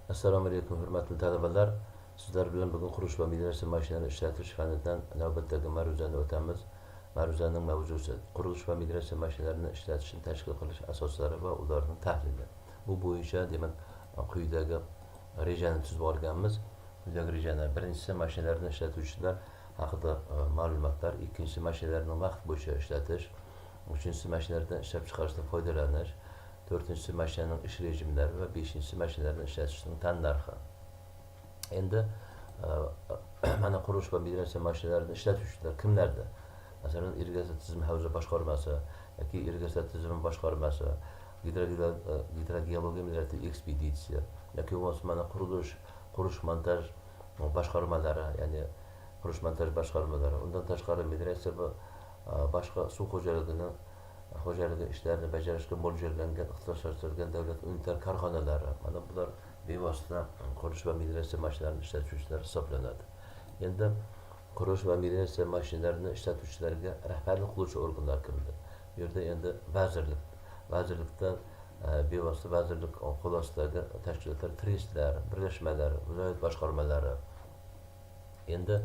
Assalomu alaykum, hurmatli talabalar. Sizlar bilan bugun qurilish va melioratsiya mashinalarini ishlatish fanidan navbatdagi ma'ruzani o'tamiz. Ma'ruzaning mavzusi: qurilish va melioratsiya mashinalarini ishlatishni tashkil qilish asoslari va ularning tahlili. Bu bo'yicha, demak, quyidagi rejani tuzib olganmiz. Quyidagi rejani: birinchisi, mashinalarni ishlatuvchilar haqida ma'lumotlar, ikkinchisi, mashinalarni vaqt bo'yicha ishlatish, uchinchisi, mashinalardan ishlab chiqarishda foydalanish, to'rtinchisi, mashinaning ish rejimlari va beshinchisi, mashinalarni ishlatishning tannarxi. Endi mana qurilish va melioratsiya mashinalarini ishlatuvchilar kimlardir? Masalan, irrigatsiya tizimi havza boshqarmasi yoki irrigatsiya tizimi boshqarmasi, gidrogeologiya meliorativ ekspeditsiya yoki bo'lmasa mana qurilish montaj boshqarmalari, ya'ni qurilish montaj boshqarmalari. Undan tashqari, melioratsiya va boshqa suv xo'jaligi ishlarini bajarishga mo'ljallangan ixtisoslashtirilgan davlat unitar korxonalari, mana bular bevosita qurilish va melioratsiya mashinalarini ishlatuvchilar hisoblanadi. Endi qurilish va melioratsiya mashinalarini ishlatuvchilarga rahbarlik qiluvchi organlar kimdir? Bu yerda endi vazirlikdan bevosita vazirlik qo'l ostidagi tashkilotlar, trestlar, birlashmalar, viloyat boshqarmalari. Endi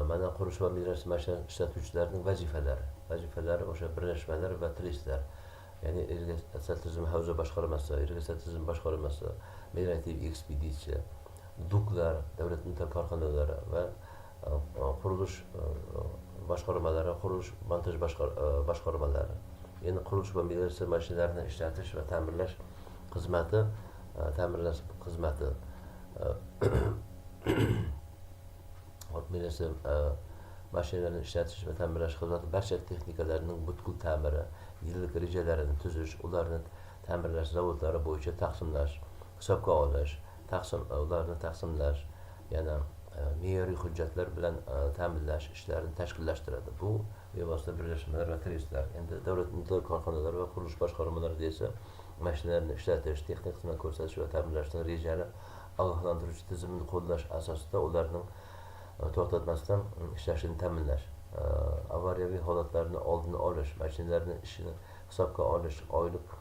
mana qurilish va melioratsiya mashinalarini ishlatuvchilarning vazifalari o'sha birlashmalar va trestlar, ya'ni irrigatsiya tizimi havza boshqarmasi, irrigatsiya tizimi boshqarmasi, meliorativ ekspeditsiya, duklar, davlat unitar korxonalari va qurilish boshqarmalari, qurilish montaj boshqarmalari. Endi qurilish va melioratsiya mashinalarini ishlatish va ta'mirlash xizmati, ta'mirlash xizmati, melioratsiya mashinalarini ishlatish va ta'mirlash xizmati barcha texnikalarning butkul ta'miri, yillik rejalarini tuzish, ularni ta'mirlash zavodlari bo'yicha taqsimlash, hisobga olish, ularni taqsimlash, yana me'yoriy hujjatlar bilan ta'minlash ishlarini tashkillashtiradi. Bu bevosita birlashmalar va trestlar. Endi davlat unitar korxonalari va qurilish boshqarmalari esa mashinalarni ishlatish, texnik xizmat ko'rsatish va ta'mirlashning rejali ogohlantiruvchi tizimini qo'llash asosida ularning to'xtatmasdan ishlashini ta'minlash, avariyaviy holatlarni oldini olish, mashinalarni ishini hisobga olish, oylik,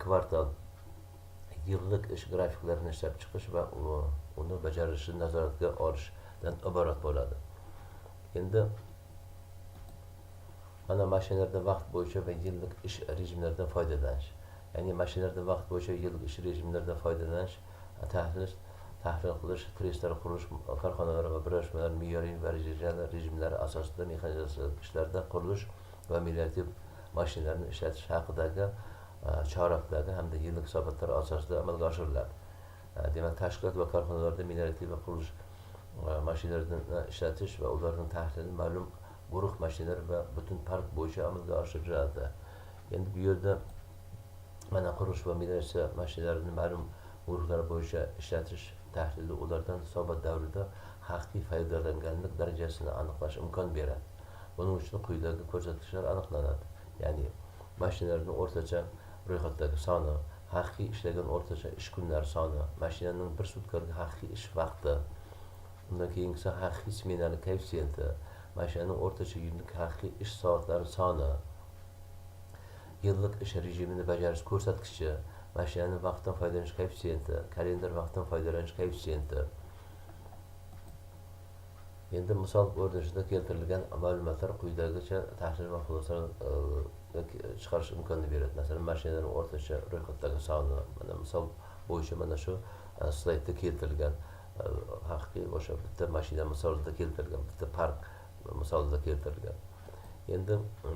kvartal, yillik ish grafiklarini ishlab chiqish va uni bajarishini nazoratga olishdan iborat bo'ladi. Endi mana mashinalarda vaqt bo'yicha va yillik ish rejimlaridan foydalanish, ya'ni mashinalarda vaqt bo'yicha yillik ish rejimlaridan foydalanish tahlil qilish trestlar, qurilish korxonalari va birlashmalar me'yoriy va rejali rejimlari asosida mexanizatsiya ishlarida qurilish va meliorativ mashinalarni ishlatish haqidagi chorakdagi hamda yillik hisobotlar asosida amalga oshiriladi. Demak, tashkilot va korxonalarda meliorativ va qurilish mashinalarini ishlatish va ularning tahlili ma'lum guruh mashinalar va butun park bo'yicha amalga oshiriladi. Endi bu yerda mana qurilish va melioratsiya mashinalarini ma'lum guruhlar bo'yicha ishlatish tahlili ulardan hisobot davrida haqiqiy foydalanganlik darajasini aniqlash imkon beradi. Buning uchun quyidagi ko'rsatkichlar aniqlanadi, ya'ni mashinalarning o'rtacha ro'yxatdagi soni, haqiqiy ishlagan o'rtacha ish kunlari soni, mashinaning bir sutkalik haqiqiy ish vaqti, undan keyingisi haqiqiy smenalik koeffitsiyenti, mashinaning o'rtacha yillik haqiqiy ish soatlari soni, yillik ish rejimini bajarish ko'rsatkichi, mashinaning vaqtdan foydalanish koeffitsiyenti, kalendar vaqtdan foydalanish koeffitsiyenti. Endi misol ko'rinishida keltirilgan ma'lumotlar quyidagicha tahlil va xulosalar chiqarish imkonini beradi. Masalan, mashinalarning o'rtacha ro'yxatdagi soni, mana misol bo'yicha mana shu slaydda keltirilgan, haqiqiy o'sha bitta mashina misolida keltirilgan, bitta park misolida keltirilgan. Endi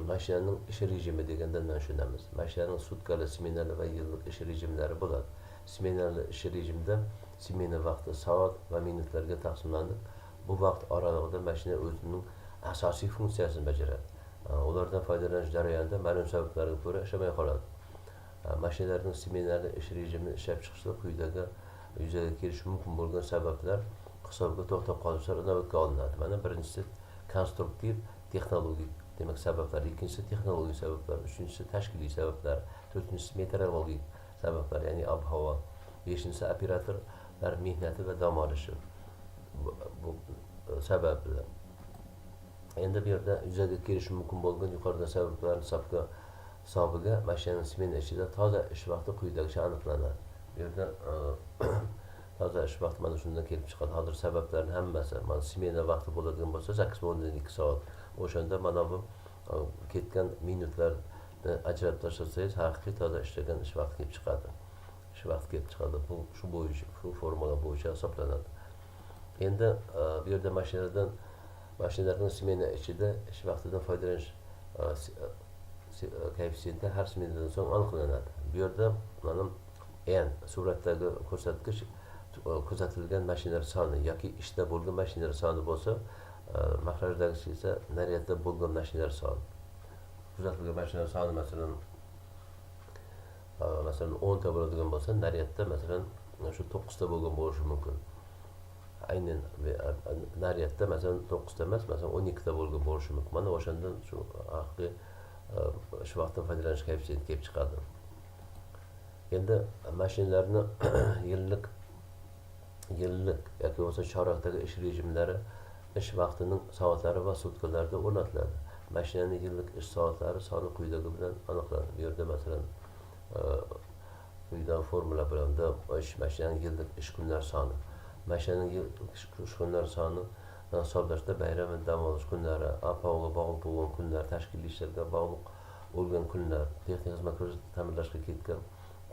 mashinaning ish rejimi deganda nimani tushunamiz? Mashinaning sutkali, smenali va yillik ish rejimlari bo'ladi. Smenali ish rejimida smena vaqti soat va minutlarga taqsimlanib, bu vaqt oralig'ida mashina o'zining asosiy funksiyasini bajaradi. Ulardan foydalanish jarayonida ma'lum sabablarga ko'ra ishlamay qoladi. Mashinalarning smenali ish rejimini ishlab chiqishda quyidagi yuzaga kelishi mumkin bo'lgan sabablar hisobiga to'xtab qolishlar inobatga olinadi. Mana birinchisi, konstruktiv texnologik, demak, sabablar, ikkinchisi, texnologik sabablar, uchinchisi, tashkiliy sabablar, to'rtinchisi, meteorologik sabablar, ya'ni ob havo, beshinchisi, operatorlar mehnati va dam olishi bu sababli. Endi bu yerda yuzaga kelishi mumkin bo'lgan yuqorida sabablarni hisobiga mashinaning smena ichida toza ish vaqti quyidagicha aniqlanadi. Bu yerda Toza ish vaqti mana shundan kelib chiqadi. Hozir sabablarning hammasi mana smena vaqti bo'ladigan bo'lsa 8,2 soat. O'shanda mana bu ketgan minutlarni ajratib tashlasangiz, haqiqiy toza ishlagan ish vaqti kelib chiqadi. Ish vaqti kelib chiqadi. Bu shu bo'yicha, shu formula bo'yicha hisoblanadi. Endi bu yerda mashinalarning smena ichida ish vaqtidan foydalanish koeffitsiyenti har smenadan so'ng aniqlanadi. Bu yerda mana n suratdagi ko'rsatkich kuzatilgan mashinalar soni yoki ishda bo'lgan mashinalar soni bo'lsa, mahrajdagisi esa naryadda bo'lgan mashinalar soni. Kuzatilgan mashinalar soni masalan 10 ta bo'ladigan bo'lsa, naryadda masalan shu 9 ta bo'lgan bo'lishi mumkin. Aynan naryadda masalan 9 ta emas, masalan 12 ta bo'lgan bo'lishi mumkin. Mana o'shandan shu haqiqiy ish vaqtidan foydalanish koeffitsiyenti kelib chiqadi. Endi mashinalarni yillik yoki bo'lmasa chorakdagi ish rejimlari ish vaqtining soatlari va sutkalarida o'rnatiladi. Mashinaning yillik ish soatlari soni quyidagi bilan aniqlanadi. Bu yerda masalan quyidagi formula bilan ish mashinaning yillik ish kunlari soni. Mashinaning yillik ish kunlari soni hisoblashda bayram va dam olish kunlari, APOga bog'liq bo'lgan kunlar, tashkiliy ishlarga bog'liq bo'lgan kunlar, texnik xizmat ko'rsatish ta'mirlashga ketgan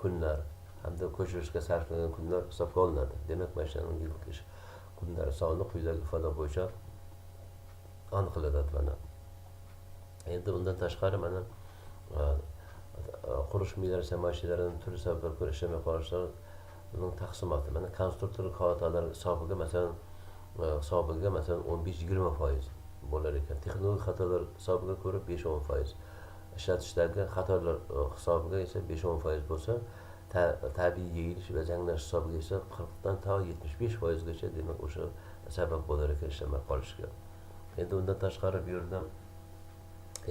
kunlar hamda ko'chirishga sarflangan kunlar hisobga olinadi. Demak, mashinaning yillik ish kunlari soni quyidagi ifoda bo'yicha aniqlanadi mana. Endi undan tashqari mana qurilish melioratsiya mashinalarining turli sabablarga ko'ra ishlamay qolishlarining taqsimoti. Mana konstruktorlik xatolari hisobiga masalan 15-20% bo'lar ekan. Texnologik xatolar hisobiga ko'ra 5-10%. Ishlatishdagi xatolar hisobiga esa 5-10% bo'lsa, tabiiy yeyilish va zanglash hisobiga esa 40dan to 75%gacha demak o'sha sabab bo'lar ekan ishlamay qolishga. Endi undan tashqari bu yerda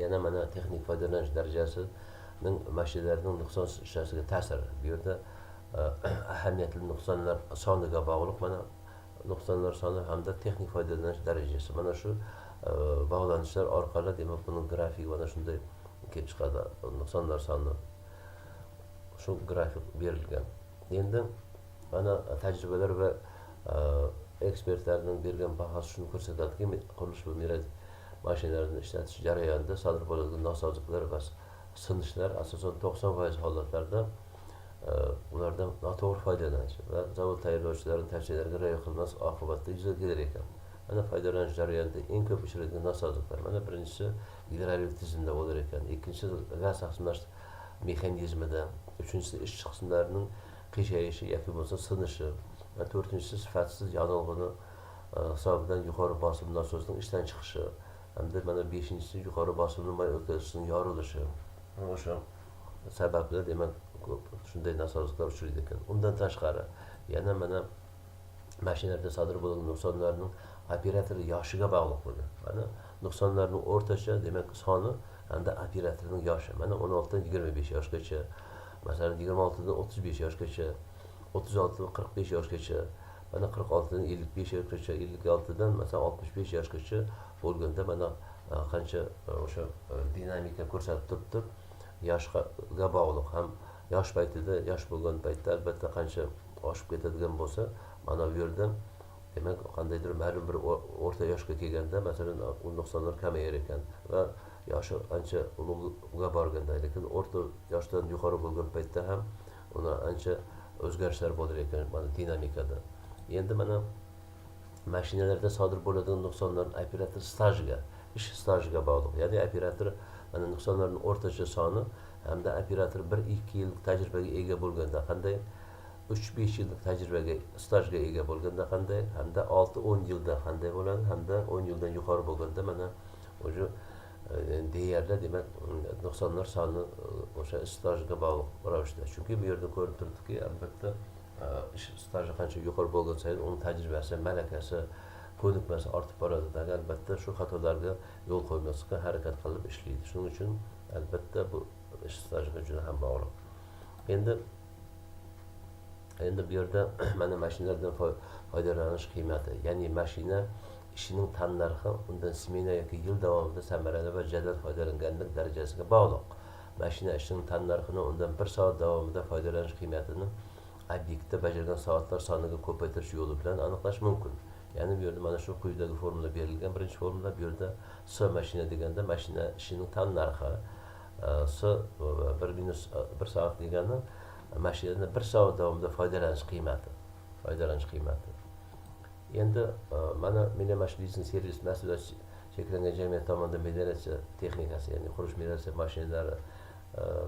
yana mana texnik foydalanish darajasining mashinalarning nuqsonsiz ishlashiga ta'siri. Bu yerda ahamiyatli nuqsonlar soniga bog'liq mana nuqsonlar soni hamda texnik foydalanish darajasi. Mana shu bog'lanishlar orqali demak buning grafigi mana shunday kelib chiqadi. Nuqsonlar soni shu grafik berilgan. Endi mana tajribalar va ekspertlarning bergan bahosi shuni ko'rsatadiki, qurilish va melioratsiya mashinalarini ishlatish jarayonida sodir bo'ladigan nosozliklar va sinishlar asosan 90% holatlarda ulardan noto'g'ri foydalanish va zavod tayyorlovchilarining tavsiyalariga rioya qilmas oqibatda yuzaga kelar ekan. Mana foydalanish jarayonida eng ko'p uchraydigan nosozliklar. Mana birinchisi gidravlik tizimda bo'lar ekan, ikkinchisi gaz taqsimlash mexanizmida, uchinchisi ishchi qismlarining qiyshayishi yoki bo'lmasa sinishi va to'rtinchisi sifatsiz yonilg'ini hisobidan yuqori bosim nasosining ishdan chiqishi hamda mana beshinchisi yuqori bosimli may o'tkazgichning yorilishi. O'sha sababli demak ko'p shunday nosozliklar uchraydi ekan. Undan tashqari yana mana mashinalarda sodir bo'lgan nuqsonlarning operator yoshiga bog'liqligi. Mana nuqsonlarning o'rtacha demak soni hamda operatorning yoshi. Mana 16dan 25 yoshgacha, masalan 26dan 35 yoshgacha, 36dan 45 yoshgacha, mana 46dan 55 yoshgacha, 56dan masalan 65 yoshgacha bo'lganda mana qancha o'sha dinamika ko'rsatib turibdi. Yoshga bog'liq ham yosh paytida, yosh bo'lgan paytda albatta qancha oshib ketadigan bo'lsa, mana bu yerda demak qandaydir ma'lum bir o'rta yoshga kelganda masalan u nuqsonlar kamayar ekan va yoshi ancha ulug'ga borganda, lekin o'rta yoshdan yuqori bo'lgan paytda ham uni ancha o'zgarishlar bo'lar ekan mana dinamikada. Endi mana mashinalarda sodir bo'ladigan nuqsonlar operator stajiga, ish stajiga bog'liq. Ya'ni operator mana nuqsonlarning o'rtacha soni hamda operator 1-2 yillik tajribaga ega bo'lganda qanday, 3-5 yillik tajribaga, stajga ega bo'lganda qanday, hamda 6-10 yilda qanday bo'ladi, hamda 10 yildan yuqori bo'lganda mana o'sha deyarli demak nuqsonlar soni o'sha stajga bog'liq ravishda. Chunki bu yerda ko'rinib turibdiki, albatta ish staji qancha yuqori bo'lgan sayin uning tajribasi, malakasi, ko'nikmasi ortib boradi. Albatta shu xatolarga yo'l qo'ymaslikka harakat qilib ishlaydi. Shuning uchun albatta bu ish stajiga juda ham bog'liq. Endi bu yerda mana mashinalardan foydalanish qiymati, ya'ni mashina ishining tannarxi undan smena yoki yil davomida samarali va jadal foydalanganlik darajasiga bog'liq. Mashina ishining tannarxini undan 1 soat davomida foydalanish qiymatini Obyektda bajargan soatlar soniga ko'paytirish yo'li bilan aniqlash mumkin. Ya'ni bu yerda mana shu quyidagi formula berilgan. Birinchi formula, bu yerda S mashina deganda mashina ishining tan narxi, S bir minus bir soat degani mashinadan bir soat davomida foydalanish qiymati, foydalanish qiymati. Endi mana Milliy lizing servis mas'uliyati cheklangan jamiyat tomonidan melioratsiya texnikasi, ya'ni qurilish melioratsiya mashinalari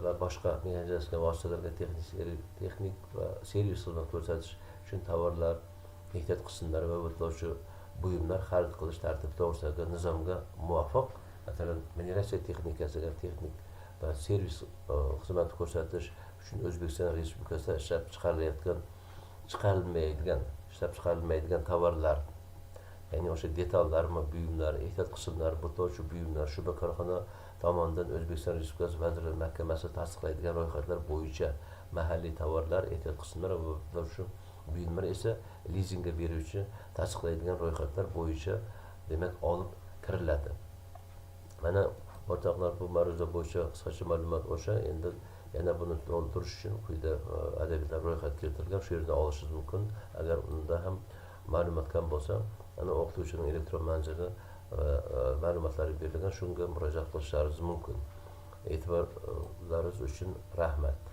va boshqa mexanizasiya vositalarga texnik va servis xizmat ko'rsatish uchun tovarlar, ehtiyot qismlari va o'tlovchi buyumlar xarid qilish tartibi to'g'risidagi nizomga muvofiq, masalan, melioratsiya texnikasiga texnik va servis xizmati ko'rsatish uchun O'zbekiston Respublikasida ishlab chiqarilayotgan, chiqarilmaydigan, ishlab chiqarilmaydigan tovarlar, ya'ni o'sha detallarmi, buyumlar, ehtiyot qismlari, butlovchi buyumlar shu'ba korxona tomonidan O'zbekiston Respublikasi Vazirlar Mahkamasi tasdiqlaydigan ro'yxatlar bo'yicha mahalliy tovarlar, ehtiyot qismlari va butlovchi buyumlar esa lizingga beruvchi tasdiqlaydigan ro'yxatlar bo'yicha, demak, olib kiriladi. Mana, o'rtoqlar, bu ma'ruza bo'yicha qisqacha ma'lumot o'sha. Endi yana buni to'ldirish uchun quyida adabiyotlar ro'yxati keltirilgan, shu yerdan olishingiz mumkin. Agar unda ham ma'lumot kam bo'lsa, ana o'qituvchining elektron manzili va ma'lumotlari berilgan, shunga murojaat qilishlaringiz mumkin. E'tiborlaringiz uchun rahmat.